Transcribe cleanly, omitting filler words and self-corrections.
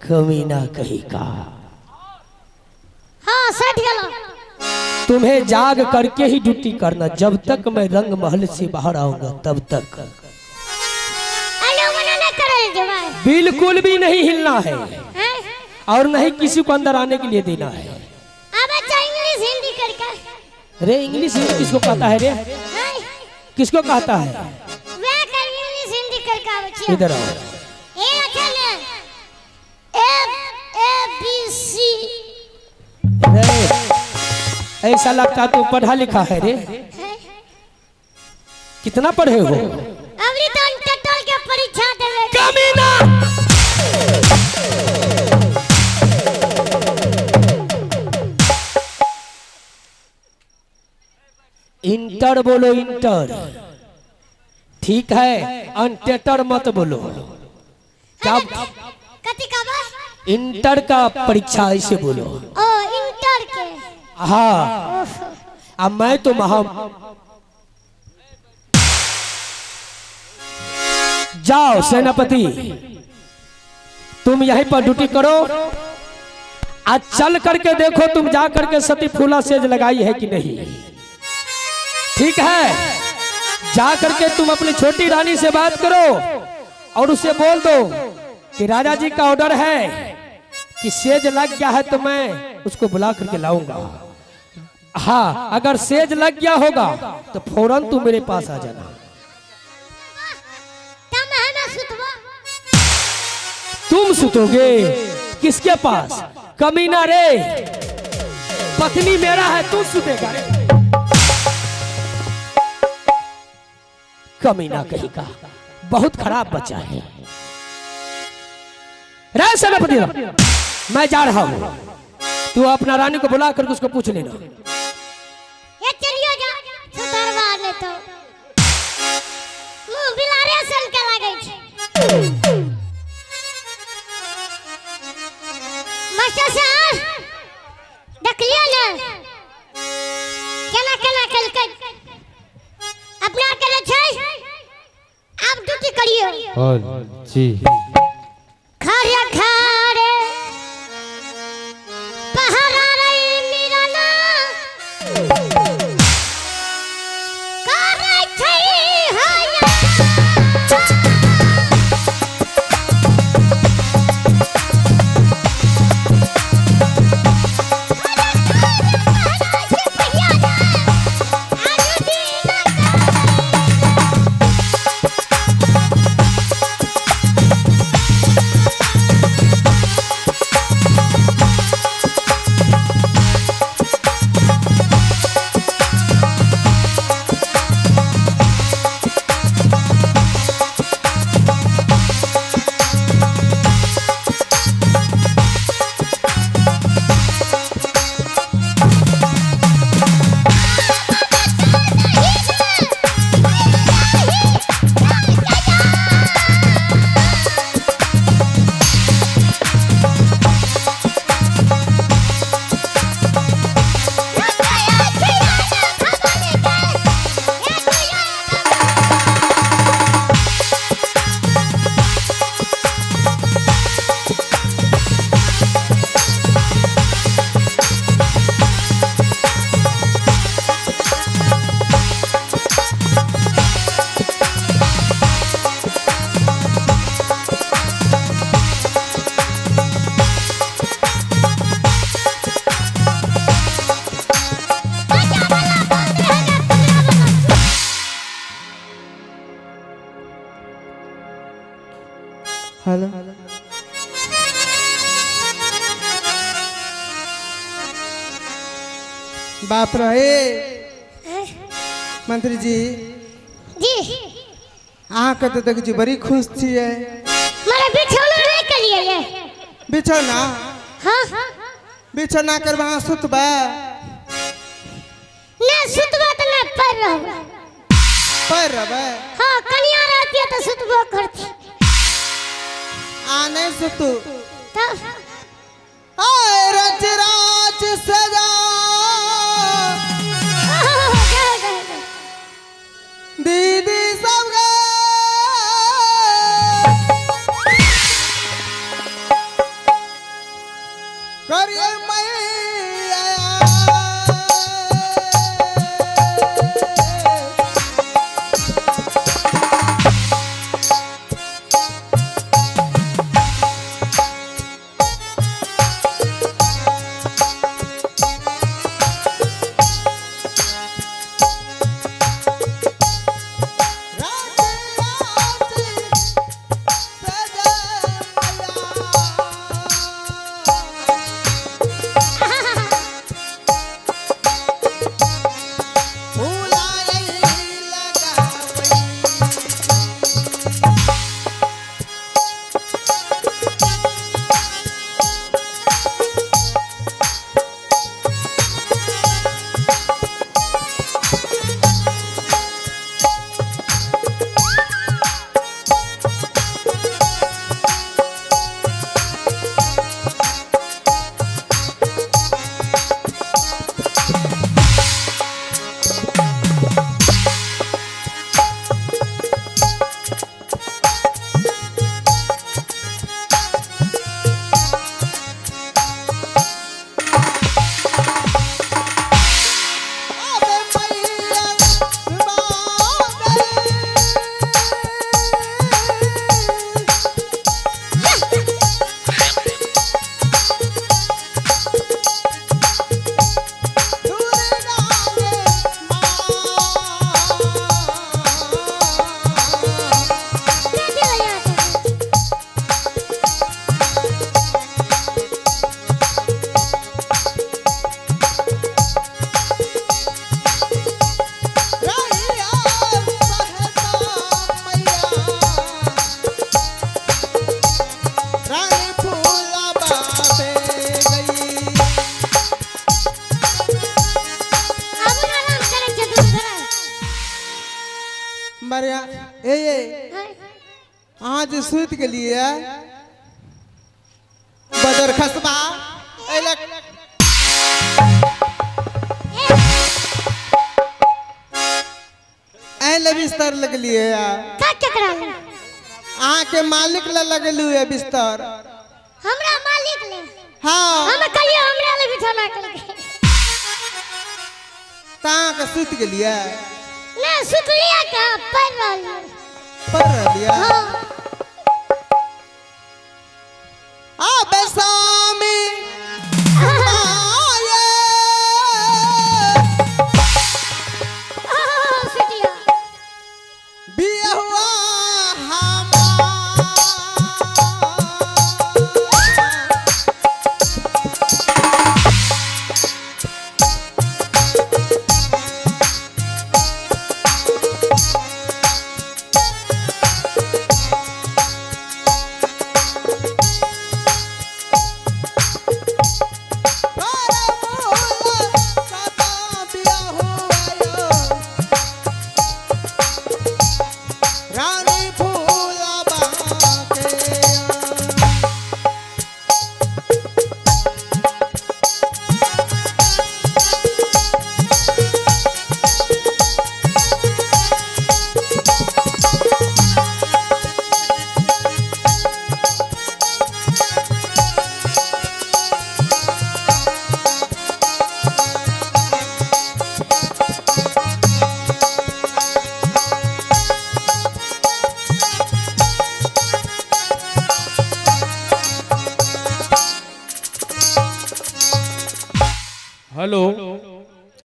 कमीना कहीं का। हाँ सट गेलो। तुम्हें जाग करके ही ड्यूटी करना, जब तक मैं रंग महल से बाहर आऊंगा तब तक। अलो मना नहीं करल जेबै। बिल्कुल भी नहीं हिलना है हैं? और नहीं किसी को अंदर आने के लिए देना है। अब अच्छा इंग्लिश हिंदी करके। रे इंग्लिश हिंदी किसको कहता है रे? हैं? किसको कहता है? वह कर इंग्लिश हिंदी करके आबै छियै। इधर आओ। ए अच्छा ने ए ए बी सी। रे ऐसा लगता तू पढ़ा लिखा है रे। हैं? कितना पढ़े हो? अबरी तो टटल के परीक्षा देबै। कमीना! इंटर बोलो इंटर, ठीक है, अनटेटर मत बोलो। क्या कथी कहबै? इंटर का परीक्षा ऐसे बोलो। ओ इंटर के। हाँ, ओफ। अब मैं तो महा जाओ सेनापति, तुम यहीं पर ड्यूटी करो। आज चल करके देखो तुम जा करके सती फूला सेज लगाई है कि नहीं। ठीक है, जा करके तुम अपनी छोटी रानी से बात करो और उसे बोल दो कि राजा जी का ऑर्डर है कि सेज लग गया है तो मैं उसको बुला करके लाऊंगा। हाँ, अगर सेज लग गया होगा तो फौरन तू मेरे पास आ जाना। तब हम सुतबो। तुम सुतोगे किसके पास? कमीना रे, पत्नी मेरा है, तू सुतेगा रे? कमीना कहीं का, बहुत खराब बच्चा है। रे सेनापति, मैं जा रहा हूं, तू अपना रानी को बुला करके उसको पूछ लेना। ये चलियो जा सुतरवा नहीं तो मुंह बिलारे सन के लागै छै। मास्टर साहब देखलियो ने केना केना केलकै? अपना के जे छै आब ड्यूटी करियो। और जी खरे खरे पहरा रे मिरना करै छै हया। हेलो बाप रे मंत्री जी। जी अहाँके तऽ देखै छी बड़ी खुश छियै। मारे बिछौना नहीं करिए ये। बिछौना? हाँ। बिछौना करबै अहाँ सुतबै? नहीं सुतबा तो नहीं पर रहबै। पर रहबै? हाँ, कनिया रहती है तो सुतबो करती। आ नहीं सुतू। तब आय रच राज सजा दीदी सब गए। ए ये अहाँ जे सुति गेलियै बजर खसबा एहि एहि लए बिस्तर लगलियै। का केकरा ले? अहाँके मालिक लए लगलू है बिस्तर। हमरा मालिक ले? हाँ। हम कहलियै हमरा ले बिछौना केलकै। तऽ अहाँके सुति गेलियै? नहि सुतलियै कहाँ, पड़ि रहलियै। पढ़ि रहलियै? हाँ। अब स्वामी आए। सुतिया। बियहुआ हमार। रानी फूलबा के। हेलो।